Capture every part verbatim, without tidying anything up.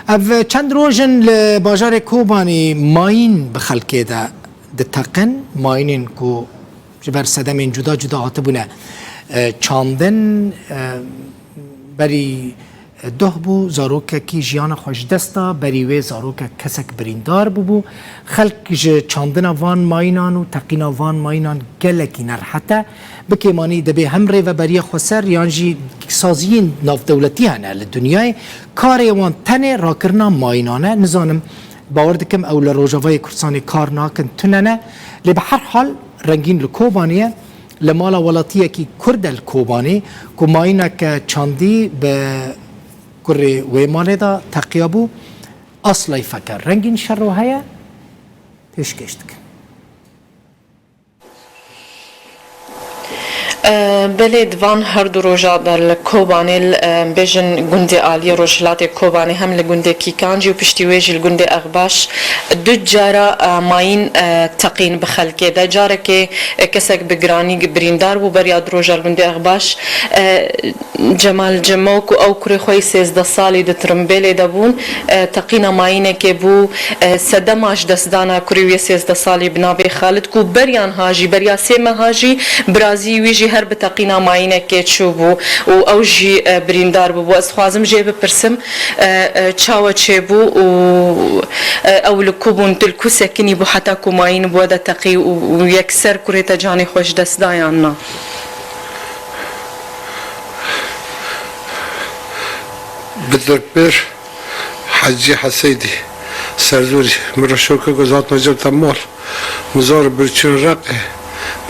Ev çend roj in li bajarê Kobanê mayîn bi xelkê de diteqin. Mayînên ku ji ber sedemên cuda cuda hatibûne, e, çandin, e, berî, e, doh bû, zarokekî jiyana xwe ji dest da, berî wê zarokek kesek birîndar bûbû. Xelk ji çandina van mayînan û teqîna van mayînan gelekî nerehet e. Bi kêmanî dibê hem rêveberiya xweser yan jî saziyên navdewletî hene li dinyayê. Karê wan tenê rakirina mayînan e. Nizanim, bawer dikim ew li Rojavayê Kurdistanê kar nakin, tune ne. Lê bi her hal rengîn li Kobanê ye. Li mala welatiyekî Kurd e li Kobanê ku mayîneke çandî bi kurê wê malê de teqiyabû. Aslay feke rengîn şero heye, pêşkêş dikim. E, belê, di van her du roja de li Kobanê, li, e, bêjin gundê aliyê rojhilatê Kobanê, hem li gundê Kîkancî û piştî wê jî li gundê Exbaş, du cara, e, mayîn, e, teqîn bi xelkê de. Carekê, e, kesek bi giranî birîndar bû beriya du roja li gundê Exbaş. E, Cemal Cemo ku ew kurê xwe yî sêzdeh salî di tirimbêlê de bûn, e, teqîna mayînekê bû, e, sedema ji destdana kurê wî yê sêzdeh salî bi navê Xalid ku beriya niha jî, beriya sê meha jî birazî wî jî her bi teqîna mayînekê çûbû û ew jî, e, birîndar bûbû. Ez dixwazim jê bipirsim, e, e, çawa çêbû û, e, ew li ku bûn, tu li ku sekinî bû heta ku mayîn bi we de teqî û, û yekser kurê te canê xwe ji dest da yan na? Bi dorpêr Hecî Heseydî Serzorî min re şoke ku ez hatime cem te mal. Min zor bir çûn Reqê.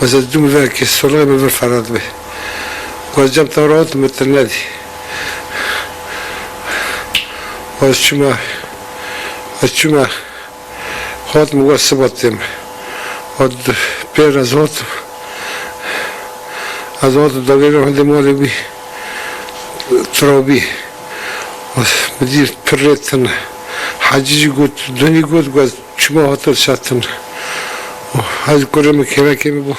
Bes ez dû min verekê solixê min vir ferhat bê. Ku ez cem te re hatim min te nedî. Ez çûme, ez çûme. Hat min got sibat têm. Hat pêr ez hatim. Ez hatim dagêrim hindê malê wî. Turabî. Min dî pir rê tune. Hecî jî got, dunî got, got, çima hatir şetin. Ez kurê min kêlekê min bû.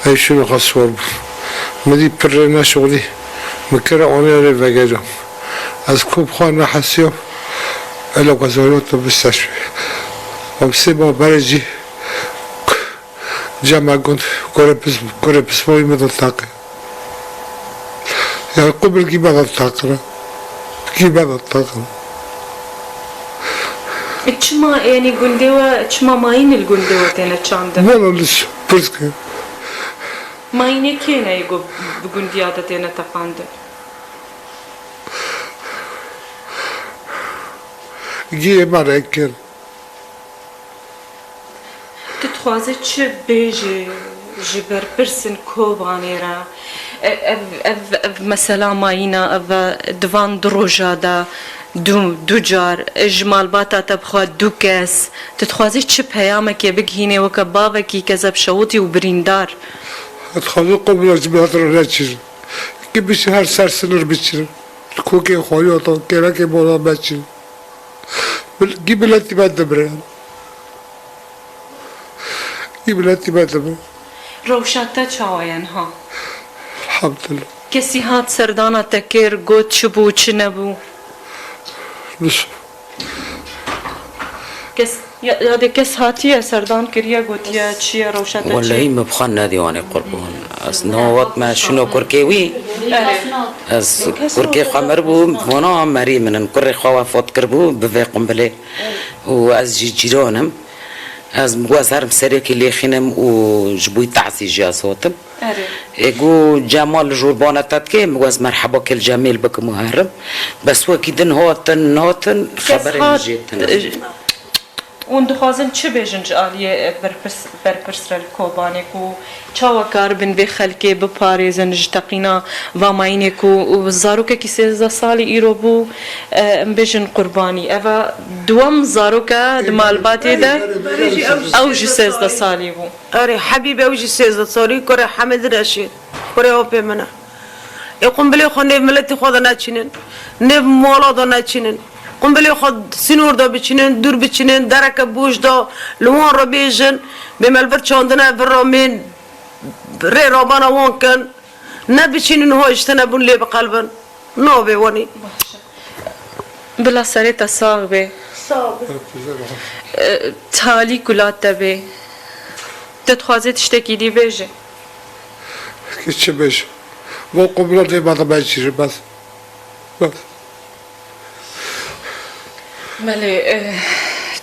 Ev şûna xwe siwar bû. Min dî pir rê neşixulî. Min kire anê rê vegeriya. Ez ku bi xwe nehesiyam. Ela ku ez hayata bisteş. Em sê ma berê jî cema gund kurê pis, kurê pismawî min da taqe. Yani ku bilgî me da taqe. Bilgî me da taqe. Çima, yani gundê we, çima mayîn li gundê we têne çandin? Wala li pirs ke. Mayînê kê ne ku bi gundiya de têne teqandin? Giyê me re kir. Tu dixwazî çi bêjî ji berpirsên Kobanê re? E, ev, ev, ev mesela mayîna ev e, di van du roja de du, du car, e, ji malbata te bi xwe du kes. Tu dixwazî çi peyamekê bigihînê weke bavekî kezebşewitî û birîndar? Dixwazî qomla ji me re neçin. Ki bişî her ser sinir biçin. Kokê xwariya te, kêlekê mala me çin. Bil-, gî miletî me dimire. Gî miletî me dimire. Rewşa te çawa ye niha? Elhamdulillah. Kesî hat serdana te kir, got çi bû, çi nebû? Biş. Kes, ya, ya de kes hatiye serdan kiriye, gotiye çi ye, rewşa te çi ye? Wellehî min bi xwe nedî wanê qurban. Ez niha hat me şûna kurkê wî. Erê. Ez kurkê xwe mir bû, vana merî min in. Kurê xwe wefat kiribû bi vê qumbilê. Û ez jî cîran im. Ez, ez herim serekî lêxînim û ji bo wî tazî jî ez hatim. Erê. Ê, got, Cemal li jor bana te dike, min got, ez merheba kê li Cemêl bikim û herim. Bes wekî din hatin, natin, xeberê min jê tune. Hûn dixwazin çi bêjin ji aliyê, e, berpirs-, berpirs re li Kobanê ku çawa karibin vê xelkê biparêzin ji teqîna va mayînê ku zarokekî sêzdeh salî îro bû, e, em bêjin qurbanî. Eva duwem zaroka di malbatê de, ew jî sêzdeh salî bû. Erê, Hebîb ew jî sêzdeh salî, kurê Hemid Reşîd, kurê apê min e. Ê qumbilê xwe nêv miletî xwe de neçînin, nêv mala de neçînin. Qumbilê xwe sînor de biçînin, dûr biçînin, dereke boş de li wan re bêjin, bê me li vir çandine vir re mêl rê rabana wan kin. Ne biçînin ho ji te nebûn lê biqelbin. Navê wanî. Bila serê te sax be. Sağ ol. E, talî kula te be. Te dixwaze tiştekî dî bêje. Ki çi bêjim? Bo qubla dê bada ben çîrim bes. Bes. Belê, e,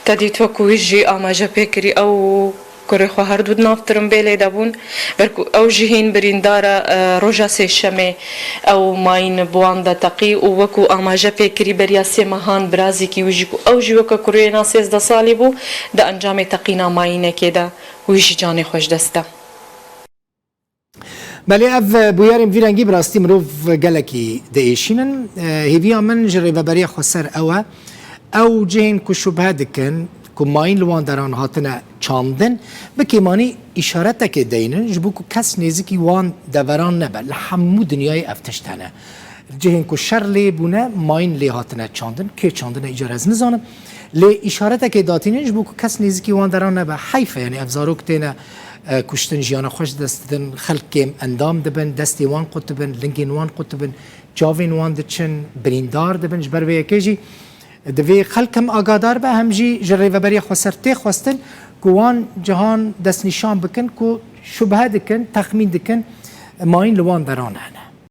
te dît wekû wî jî amaje pê kirî ew kurê xwe herdu di nav tirimbêlê de bûn. Ber ku ew jî hîn birîndar e, e, roja sêşemê ew mayîn bi wan de teqî û wekû amaje pê kirî beriya sê mehan birazîkî wî jî ku ew jî weke kurê na sêzdeh salî bû, di encamê teqîna mayînekê de wî jî canê xwe ji dest da. Belê ev bûyerên vî rengî bi rastî mirov gelekî diêşînin. E, hêviya min ji Rêveberiya Xweser ew e, ew cihên ku şubhe dikin ku mayîn li wan deran hatine çandin, bi kêmanî îşaretekê deynin ji bo ku kes nêzikî wan deveran nebe. Li hemû dinyayê ev tişt hene. Cihên ku şer lê bûne, mayîn lê hatine çandin. Kê çandine îcar ez nizanim. Lê îşaretekê datînin ji bo ku kes nêzikî wan deran nebe. Heyf e, yanî ev zarok têne e, kuştin, jiyana xwe ji dest didin, xelk kêm endam dibin, destê wan qutibin, lingên wan qutibin, çavên wan diçin, birîndar dibin. Ji ber vê yekê jî divê xelk hem agadar be, hem jî ji Rêveberiya Xweser tê xwestin ku wan cihan destnîşan bikin ku şubhe dikin, texmîn dikin, mayîn li wan deran hene.